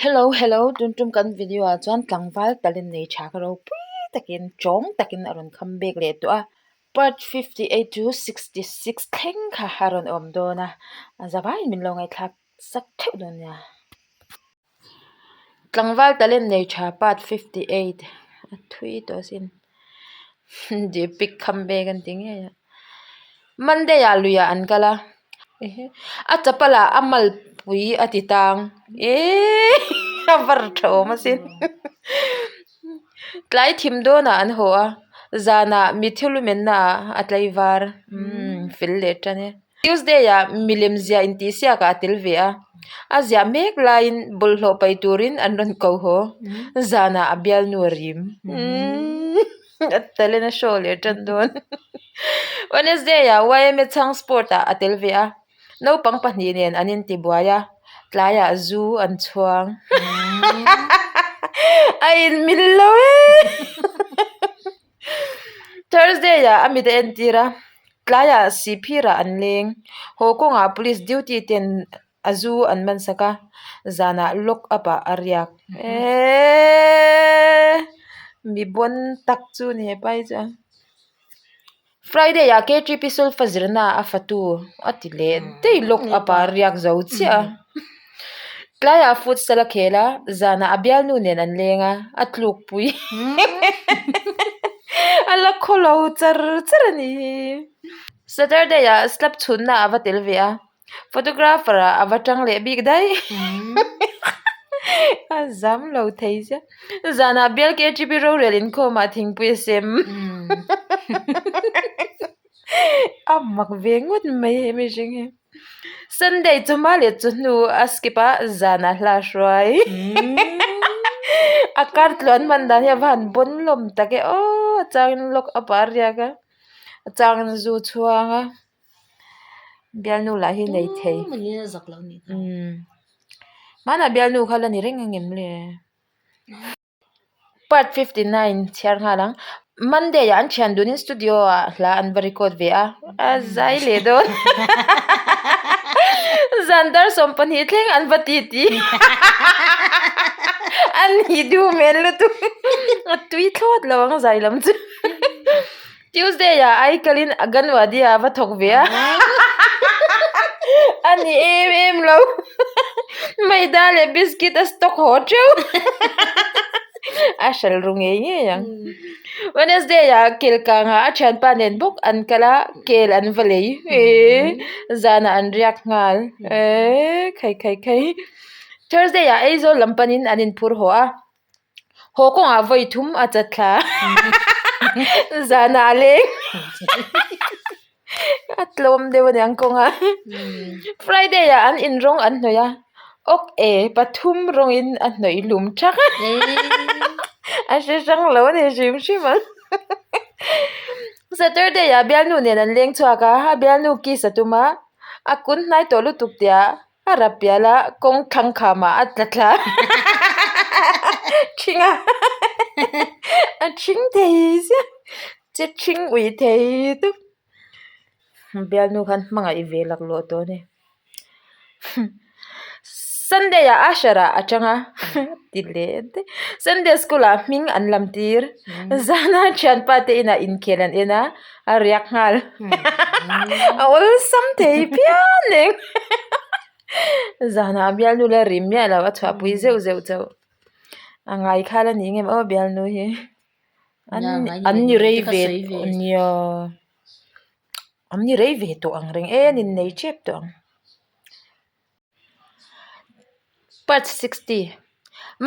Hello hello tun tum kan video ah chuan tlangval talent nei tha ka ropui takin tawng takin a rawn kham bek leh tawh a part 58 to 66 thleng kha a rawn awm dawn a a zavaiin min lo ngaihthlak sak theuh dawn nia. Tlangval talent nei tha part 58 a thui tawh asin Deepic kham bek an ti ngei a Monday ah luiah an kal a a chapal ah a malpui a ti tang eeee a var tha awm asin tlai thim dawnah an haw a zanah mitthi lumenna ah a tlaivar umm fel leh tan e. Tuesday ah milem ziah intihsiak ah a tel ve a, a ziah mek laiin bawlhhlawh paih turin an rawn ko haw, zanah a bialnu a rim a talent a show leh tan dawn. Wednesday ah YMA chhang sport ah a tel ve a, naupang pahnih nen an intibuai a, tlaiah zu an chhuang a inmil lo e. Thursday ah a mit a entir a tlaiah sihphirah an leng haw kawngah police duty ten a zu an man sak a zanah lock up ah a riak eeeeee mi bawn tak chu a ni hepa hi chuan Friday ah K_T_P sulfa zirna a fatu a ti leh daih lock up ah a riak zo chiah a tlaiah futsal a khel a zanah a bialnu nen an leng a a tluk pui a la khaw lo char char a ni hi Saturday ah slap chhunna a va tel ve a photographer ah a va tang leh bik daih a zam lo thei sia zanah bial K_T_P rorel inkhawm ah thingpui a sem a mak ve ngawt mai he mihring hi. Sunday chu hma leh chu hnu a skip a zanah hla a hruai a kar tluan hman dan hi a va han bawn hlawm tak e aw a changin lock up ah a riak a a changin zu chhuang a bialnu lah hi nei thei hmanah bialnu kha la ni reng ang em le. Part 59 chhiar nghal ang. Monday ah an thian dunin studio ah hla an va record ve a, a zai leh dawn. Zan dar 12 thleng an va ti ti. A ni duh hmel lutuk. A tui thlawt lo ang zai lam chu. Tuesday ah ai kalin Anganwadi ah a va thawk ve a. A ni em em lo. Maida leh biscuit a stock haw teuh. A hral ru ngei ngei ang. Wednesday ah Kelkangah a thianpa nen bawk an kal a, kel an va lei. Eee zanah an riak nghal. Eee khai khai khai. Thursday ah Aizawl lam panin an inphur haw a. Haw kawngah vawi thum a chat thla zanah a leng a tlawm deuh a niang kawnga Friday ah an in rawng an hnawih a awk e pathum rawngin a hnawih hlum thak a a hre hrang lo a ni hrim hrim ang Saturday ah bialnu nen an leng chhuak a a bialnu kiss a tum a a kun hnai tawh lutuk tih ah. A rap pial a kawng thlang khamah a tla thla ṭhing a a ṭhing thei ziah che ṭhing ui thei dup bialnu khan hmangaih ve laklawh tawh a ni Sunday ah usher ah a tang a ti leh daih Sunday school ah hming an lam tir zana thianpa te inah inkhel an en a. A riak nghal a awlsam thei phian eng zanah bialnu la rim miah lo a chhuahpui zeuh zeuh chauh a ngai khal a ni ngem aw bialnu hi an an ni rei ve nia an ni rei ve tawh ang reng e an innei tep tawh ang. Part 60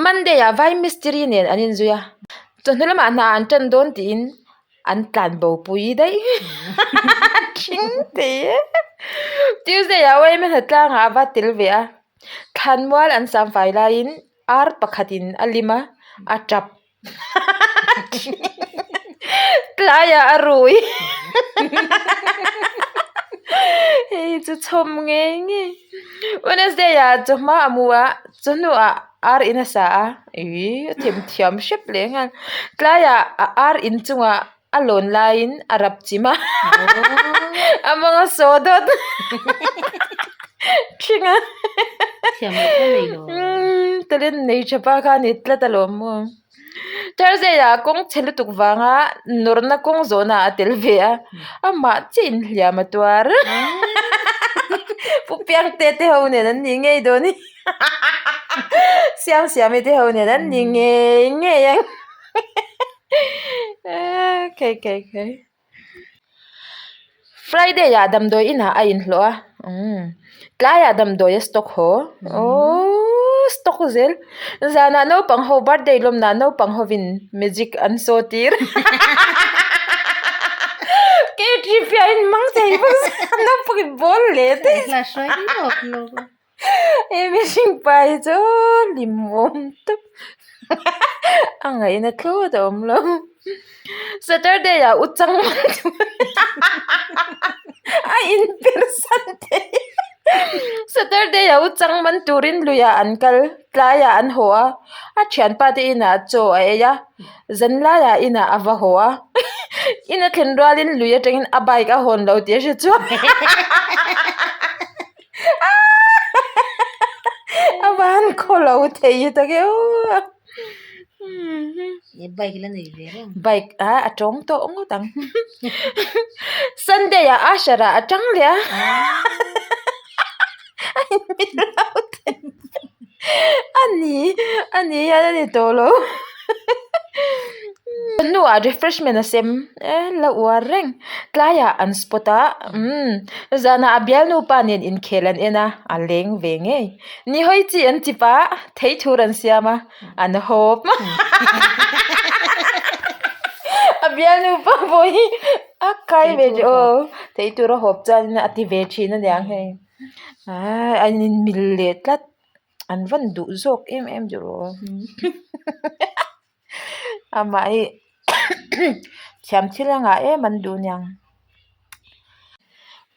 Monday ah vai mistiri nen an inzui a, chawhnu lamah hna an tan dawn tiin an tlan bo pui daih thing thei e. Tuesday ah YMA hnatlangah a va tel ve a, thlanmual an sam fai laiin ar pakhatin a lim a, a tap. Tlaiah a rui hei chu chhawm ngei ngei Wednesday ah chawhma a mu a chawhnuah ar in a sa a ih a them thiam hrep leh nghal tlaiah a ar in chungah a lawn laiin a rap chim a a mawng a saw dawt. Ṭhing a. Thiam loh ka nei lo. Talent nei ṭha pa kha a ni tlat alawm maw. Thursday ah kawng chhe lutuk vanga nawrhna kawng zawhna ah a tel ve a, amah chiah in hliam a tuar. Pu Piangte te ho nen an nih ngei dawn hi. Siamsiami te ho nen an nih ngei ngei ang. Khai khai khai. Friday ah damdawi inah a inhlawh a umm tlaiah damdawi a stock haw aww stock zel zanah naupang ho birthday lawmnah naupang hovin magic an saw tir K three P a inhmang thei bawk sia naupang in bawl leh daih He mihring pa hi chu hlimawm tawp a ngaihna thlawt a awm lo Saturday ah u chang a in per san thei Saturday ah u chang man turin luiah an kal tlaiah an haw a a thianpa te inah chaw a ei a zanlaiah inah a va haw a in a thlen rualin lui atangin a bike a hawn lo tih a hre chuang. A van khaw lo thei tak e aw Bike la nei ve reng. Bike a a tawng tawh ngawt ang. Sunday ah Usher ah a tang leh a. A inmil lo thei. A ni a ni hian a ni tawh lo. Hnuah refreshment a sem e la uar reng tlaiah an spot a umm zanah a bialnu pa nen inkhel an en a a leng ve ngei ni hawi chi an chip a thei thur an siam a an hawp a bialnu pa pawh hi a kai ve tih aw thei tur a hawp chuan a ti ve thin a niang hei aaa an inmil leh tlat. An van duh zawk em em duh rawh amah hi thiam thil a ngah em an duh aniang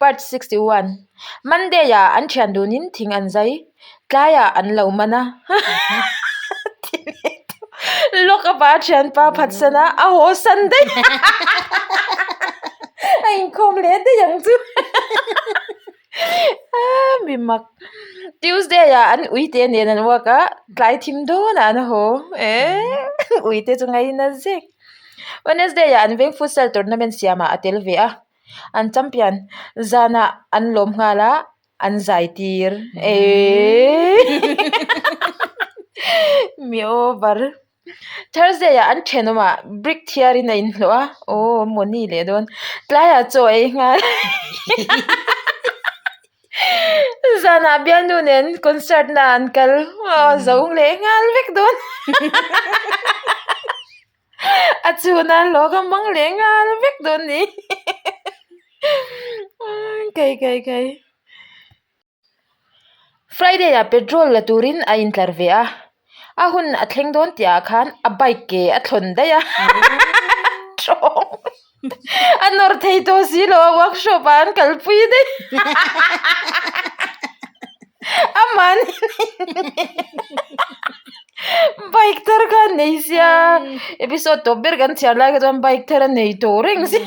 part 61 Monday ah an thian dunin thing an zai tlaiah an lo man a lock up ah a thianpa phatsan a a haw san daih a inkhawm leh daih ang chu. Mi mak Tuesday ah an uite nen an walk a tlai thim dawn ah an haw eee uite chu ngaina zek Wednesday ah an veng futsal tournament siam ah a tel ve a an champion zanah an lawm nghal a an zai tir eee mi over. Thursday ah an thenawm ah brick thiar in a inhlawh a aw money leh dawn tlaiah chaw a ei nghal zanah bialnu nen concert na an kal aw zo leh nghal vek dawn a chhun a hlawk a hmang leh nghal vek dawn ni kai kai kai. Friday ah petrol la turin a intlar ve a, a hun a thleng dawn tih ah khan a bike ke a thlawn daih a tawng a nawr thei tawh si lo a workshop ah an kalpui daih amahni bike thar kha a nei sia episode tawp ber kan chhiar lai kha chuan bike thar a nei tawh reng sia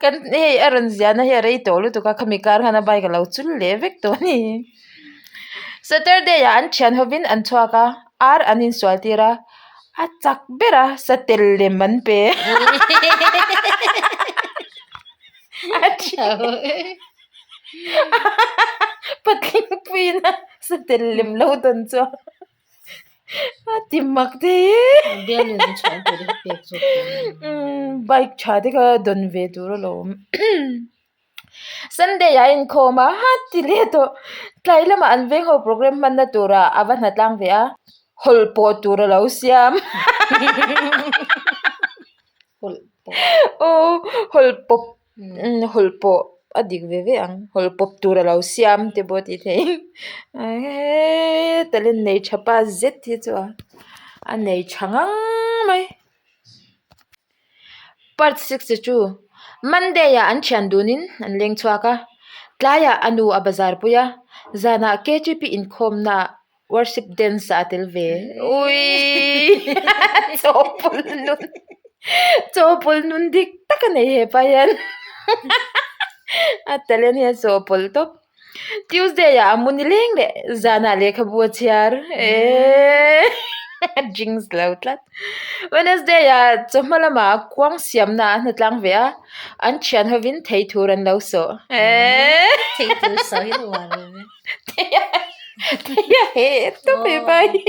kan hei a rawn ziahna hi a rei tawh lutuk a khami kar khan a bike a lo chul leh vek tawh a ni saturday ah an thian hovin an chhuak a ar an insual tir a a chak ber a satel lem an pe a Patling puiin a satel lem lo dawn chuan a ti mak thei e bike tha te kha dawn ve tur alawm Sunday ah a inkhawm a ha ti leh tawh tlai lamah an veng ho programme hmanna turah a va hnatlang ve a hawlh pawh tur a lo siam. Aw hawlh pawp hawlh pawh a dik ve ve ang hawlh pawp tur a lo siam te pawh a tih theih eee talent nei tha pa zet hi chu a a nei tha ngang mai. Part 62 Monday ah an thian dunin an leng chhuak a tlaiah a nu a bazar pui a zanah K T P inkhawmna ah Worship dance ah a tel ve. Uiii chawpawlh nun chawpawlh nun dik tak a nei hepa hian. A talent hi a chawhpawlh tawp. Tuesday ah a mu ni leng leh zanah lehkhabu a chhiar eeee a jinx lo tlat. Wednesday ah chawhma lamah kuang siamna ah a hnatlang ve a, an thian hovin thei thur an lo sawh eeee. Thei thur sawh hi a uar lo ve. Thei a thei a heh tawp hepa hi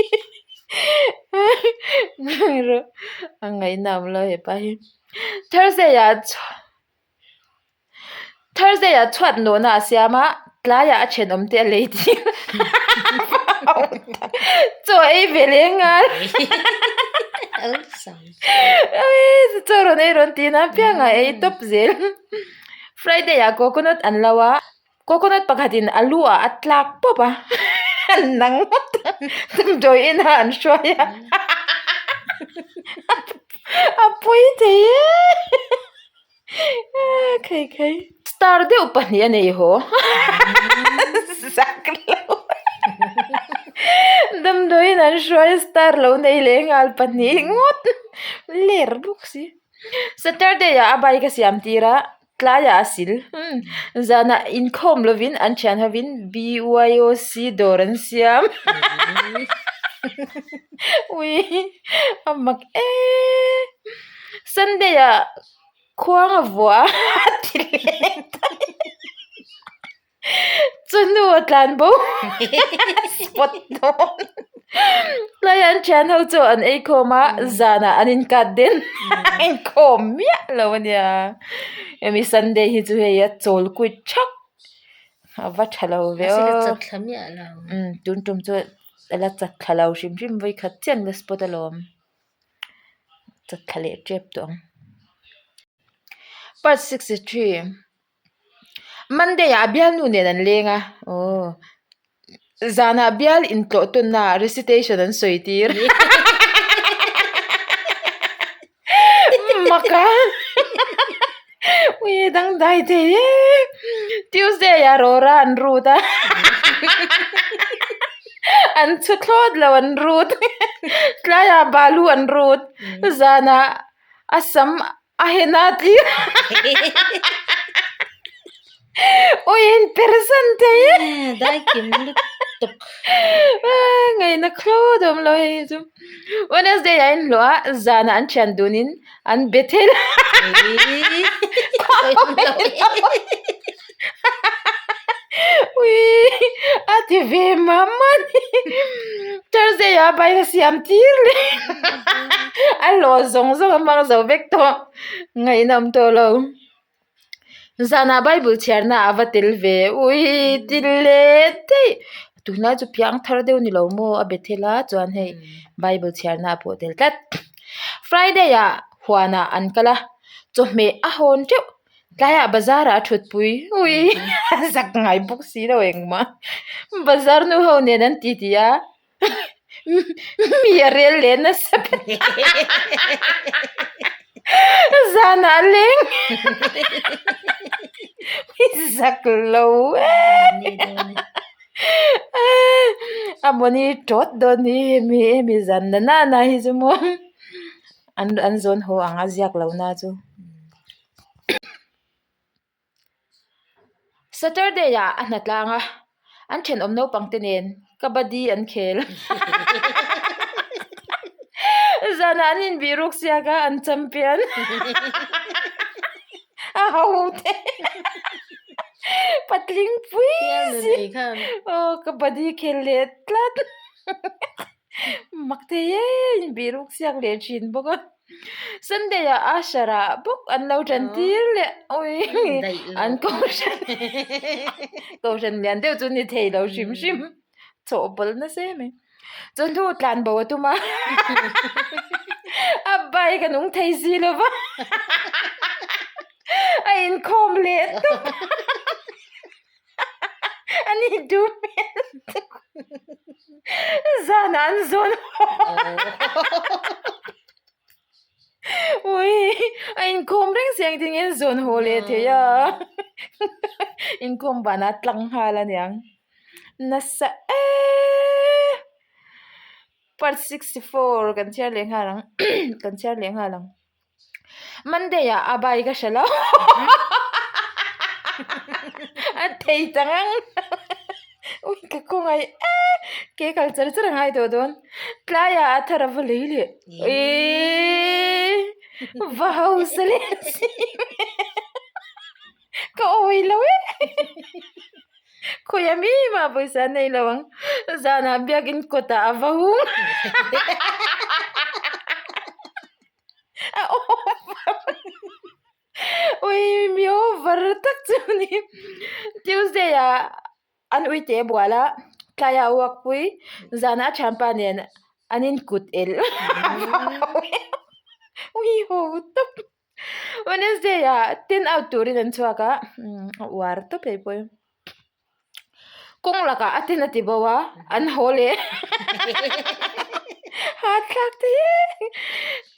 a ngaihnam lo hepa hi. Thursday ah chhuah. Thursday ah chhuat nawhna a siam a, tlaiah a thenawm te a lei tir chaw ei ve leh nghal chaw rawn ei rawn tih na piang a ei tawp zel. Friday ah coconut an lo a, coconut pakhat in a lu ah a tlak pawp a, a nang ngawt a, damdawi inah an hruai a, a pawi thei e. Khai khai. Star deuh pahnih a nei haw. Zak lo. Damdawiin an hruai a star lo nei leh nghal pahnih ngawt. Ler bawk si. Saturday ah a bike a siam tir a, tlaiah a sil. Zanah inkhawm lovin an thian hovin BYOC dawr an siam. Ui a mak em. Sunday ah khuang a vuah a ti leh daih chawhnu a tlan bo spot dawn tlai an thian ho chu an ei khawm a zanah an in cut den a inkhawm miah lo a nia hemi sunday hi chu hei a chawl kuit thak a va tha lo ve aw tun tum chu a la chat thla lo hrim hrim vawikhat chiah an la spot alawm. Chat thla leh tep tawh ang. Part 63 Monday ah bialnu nen an leng a aw zanah bial intlawh tawnna ah recitation an sawi tir mak a ui dangdai thei e Tuesday ah rawra an rut a. An chhu thlawt lo an rut tlaiah balu an rut zanah a sam a hen a tlir ui a inpersan thei e Daikim lutuk ngaihna thlawt a awm lo hei hi chu Wednesday ah a inhlawh a zanah an thian dunin an be thei lo Ui a ti ve mam a ni Thursday ah bike a siam tir leh a hlawh zawng zawng a hmang zo vek tawh ngaihnawm tawh lo zanah bible chhiarna a va tel ve ui ti leh daih tunlai chu piang thar deuh ni lo maw a be thel a chuan hei bible chhiarna ah pawh a tel tlat Friday ah huanah an kal a chawhmeh a hawn teuh. Tlaiah bazar ah a thut pui ui a zak ngai bawk si lo engmah bazar nu ho nen an ti ti a mi a rel leh nasa ber zanah a leng mi zak lo e a mawni tawt dawn hi hemi hemi zan na nana hi chu maw. An an zawn haw ang a ziak lo na chu. Saturday ah a hna tlang a, an thenawm naupang te nen kabaddi an khel. Zanah an inbih ruk siak a, an champion. A ho te. Patling pui si. Aw kabaddi khel leh tlat. Mak thei e inbih ruk siak leh thin bawk a Sunday ah usher ah bawk an lo tan tir leh ui an kohhran kohhran lian deuh chu ni thei lo hrim hrim chawhpawlh nasa em mai chawhnu tlan bo a tum a a bike a nung thei si lo va a inkhawm leh tawp. A ni duh hmel tuk. Zanah an zawn Ui a inkhawm reng si ang tin nge an zawn haw leh thei a. Inkhawm banah a tlang nghal aniang. Nasa eee. Part 64 kan chhiar leh nghal ang kan chhiar leh nghal ang. Monday ah a bike a hre lo. thei ta ngang ui ka khawngaih e ke kal char char a ngai tawh dawn tlaiah a thar a va lei leh eeii va hausa leh si ka awi lo e khawiah mi mah pawisa an nei lo ang zanah biakin kawtah a va hung a over ui mi over tak chu a ni Tuesday ah an ui teh bual a tlaiah a uak pui zanah a thianpa nen an in kut elh ui ho tawp Wednesday ah ten out turin an chhuak a a uar tawp hei pawh hi. Kawng lakah a ten a ti bo a, an haw leh hahthlak te hi.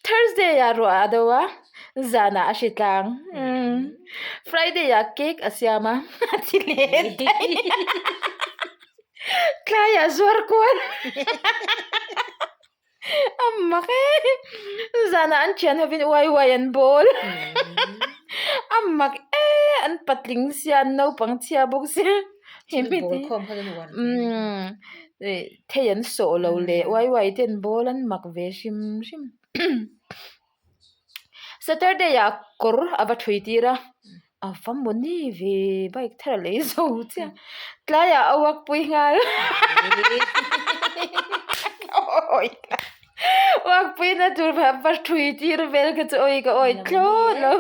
Thursday ah ruah a do a, zanah a hri tlang. Friday ah cake a siam a, a ti leh daih. Tlaiah zuar kual. A mak e zanah an thian hovin uai uai an bawl a mak e an patling sia an naupang chhia bawk sia umm thei an sawh lo leh uai uai te an bawl an mak ve hrim hrim Saturday ah kawr a va thui tir a a va mawni ve bike thar a lei zo chiah tlaiah a uak pui nghal uak pui na tur va va thui tir vel kha chu awi ka awi thlawt lo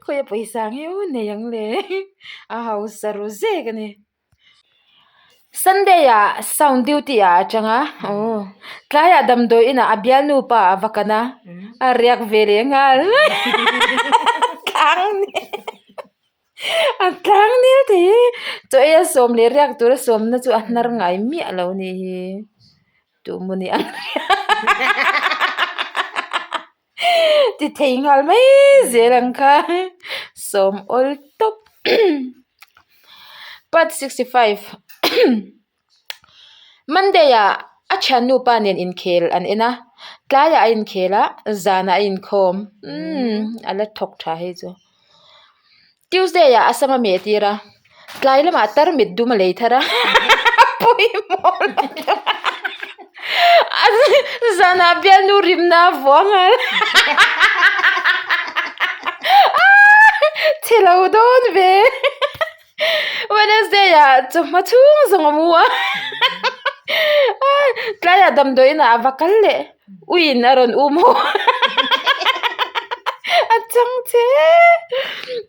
khawi a pawisa nge u nei ang le a hausa ru zek a ni. Sunday ah sound duty ah a tang a aw tlaiah damdawi inah a bialnu pa a va kan a a riak ve leh nghal tlang a tlang nil thei hi chaw ei a sawm leh riak tur a sawmna chu a hnar ngai miah lo a nih hi tuh maw ni ang ti thei nghal mai zel ang kha sawm awl tawp part 65 Monday ah a thiannu pa nen inkhel an en a tlaiah a inkhel a zanah a inkhawm umm a la thawk tha hei chu Tuesday ah a sam a meh tir a tlai lamah tarmit dum a lei thar a pawimawh lutuk a zanah bialnu rimna a vuah nghal chhe lo dawn ve Wednesday ah chawhma chhung zawng a mu a tlaiah damdawiin ah a va kal leh. Uiin a rawn um haw a chang che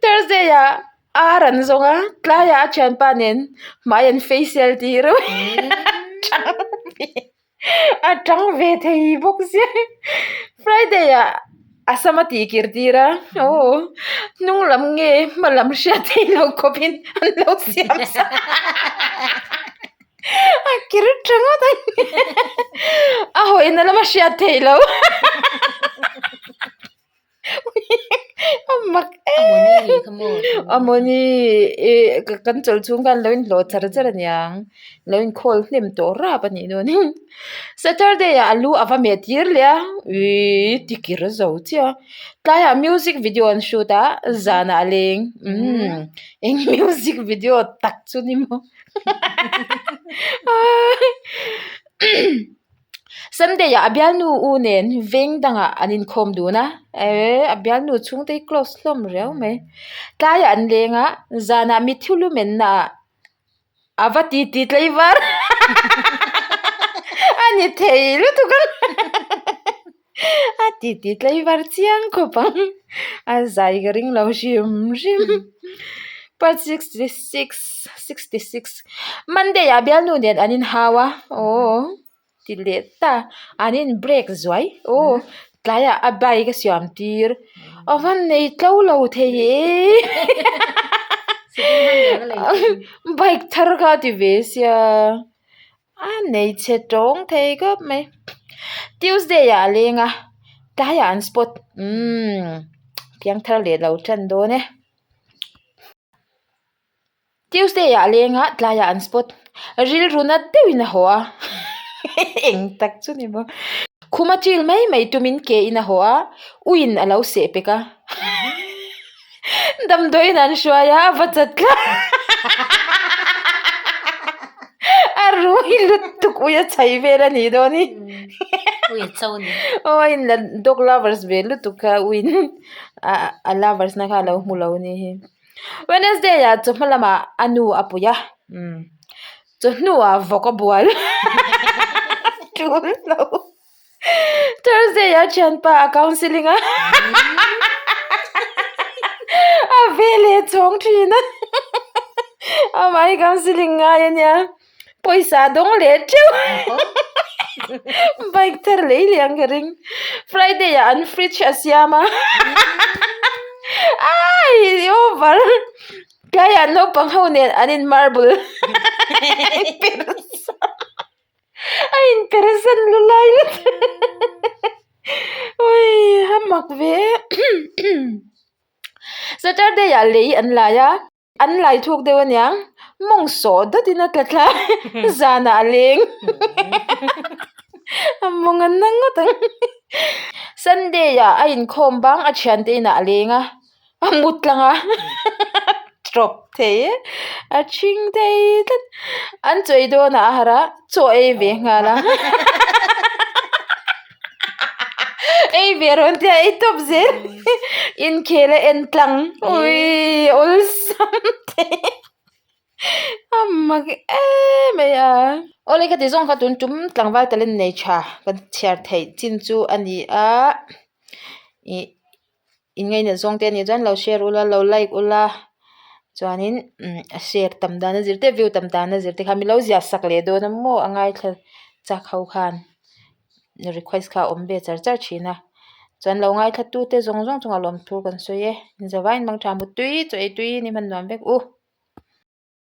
Thursday ah ar an zawng a tlaiah a thianpa nen hmai an facial tih reuh a tang ve thei bawk sia Friday ah a sam a tih kir tir a aw hnung lam nge hma lam hriat theih loh khawpin an lo siam sak A kir tha ngawt a a hawina lama hriat theih loh a mak em a mawni ih kan chawlh chhung khan lo inhlawh char char aniang lo inkhawl hnem tawh rap a nih dawn hi Saturday ah a lu a va meh tir leh a ihh tikir zo chiah a tlaiah music video an shoot a zanah a leng umm eng music video tak chu ni maw. Sunday ah a bialnu u nen veng dangah an inkhawm dun a eh a bialnu chhungte hi close hlawm riau mai tlaiah an leng a zanah mitthi lu menna ah a va ti ti tlaivar a ni thei lutuk ang a ti ti tlaivar chiang khawp ang a zai ka ring lo hrim hrim part 66 66 Monday ah bialnu nen an inhau a aw ti leh ta an in break zuai aw tlaiah a bike a siam tir a van nei tlo lo thei e bike thar kha a ti ve sia. A nei chhe tawng thei khawp mai Tuesday ah a leng a tlaiah an spot umm piangthar leh lo tan dawn e Tuesday ah a leng a tlaiah an spot rilru na deuhin a haw a eng tak chu ni maw khuma chil mai mai tumin ke in a haw a uiin a lo seh pek a. Damdawiin an hruai a, a va chat tlat. A rui lutuk ui a chhai vel a nih dawn hi. Ui a cho ni. Aw a inla dog lovers ve lutuk kha uiin a lovers na kha a lo hmu lo ni hi. Wednesday ah chawhma lamah a nu a pui a, chawhnu ah vawk a bual. Tul lo. Thursday ah thianpa a counselling a a ve leh chhawng thin a amah hi counselling ngai a nia pawisa a dawng leh teuh bike thar lei leh ang ka ring Friday ah an fridge a siam a aii over tlaiah naupang ho nen an in marble A inpersan lu lai lutuk ui a mak ve Saturday ah lei an lai a an lai thuk deuh aniang mawng sawh dawt in a tla thla a zanah a leng a mawng a na ngawt ang Sunday ah a inkhawm bang a thiante inah a leng a. A mu tlang a tawp thei e a thing thei tlat an chaw ei dawnah a harh a chaw ei ve nghal a ei ve rawn tia ei tawp zel inkhel a en tlang ui awlsam thei a mak em mai a. Awle ka ti zawng kha tun tum tlangval talent nei tha kan chhiar theih chin chu a ni a ih. In ngainat zawng te anih chuan lo share ula lo like ula chuanin umm a share tam dan a zir te view tam dan a zir te kha min lo ziah sak leh dawn a maw a ngaithla chak ho khan request kha a awm ve char char thin a chuan lo ngaithla tu te zawng zawng chungah lawmthu kan sawi e in zavaiin mangtha mutui chaw ei tui ni hman nuam vek u.